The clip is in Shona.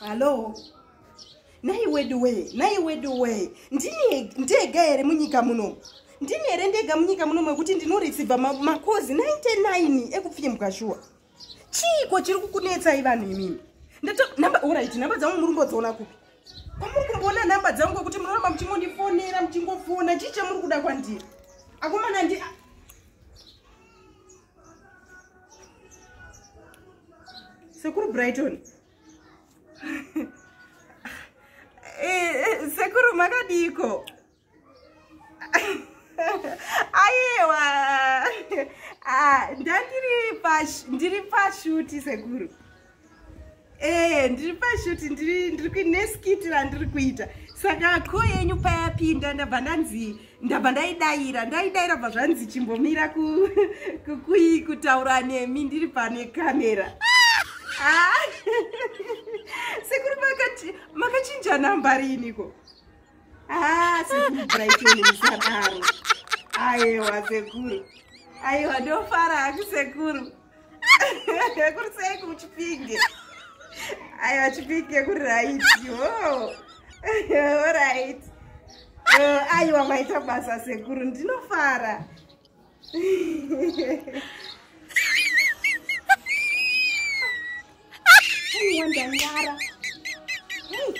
Hallo, nhai wedu wee, nhai wedu wee, ndini ndega here munyika muno? Ndini here ndega munyika muno mekuti ndinoreceiva macalls 99 ekupfimbwa? Shuwa, chiiko chiri kukunetsai vanhu imimi? Namba, alright, namba dzangu muri kumbodziona kupi? Kwamuri kumboona namba dzangu kwekuti munoramba muchingondifonera, muchingofona? Chii chamuri kuda kwandiri, akomana? Ndi Sekuru Brighton. Sekuru, makadiko? Aiwa, ndandiri ndiri pashoot, sekuru. Ndiri pashoot, ndiri neskit randiri kuita. Saka call yenyu payapinda, ndabva ndanzi, ndabva ndaidayira, ndaidayira, bva zvanzi chimbomira kutaura nemi, ndiri pane kamera. Sekuru, makachinja namba riniko? Sekuru Brighton, musadaro. Aiwa sekuru, aiwa, ndofara haku sekuru. Kuri sei kuChipinge? Aiwa, Chipinge kuri right. Oh, alright. Aiwa, maita basa sekuru, ndinofara. Aiwa, ndanyara. Hey.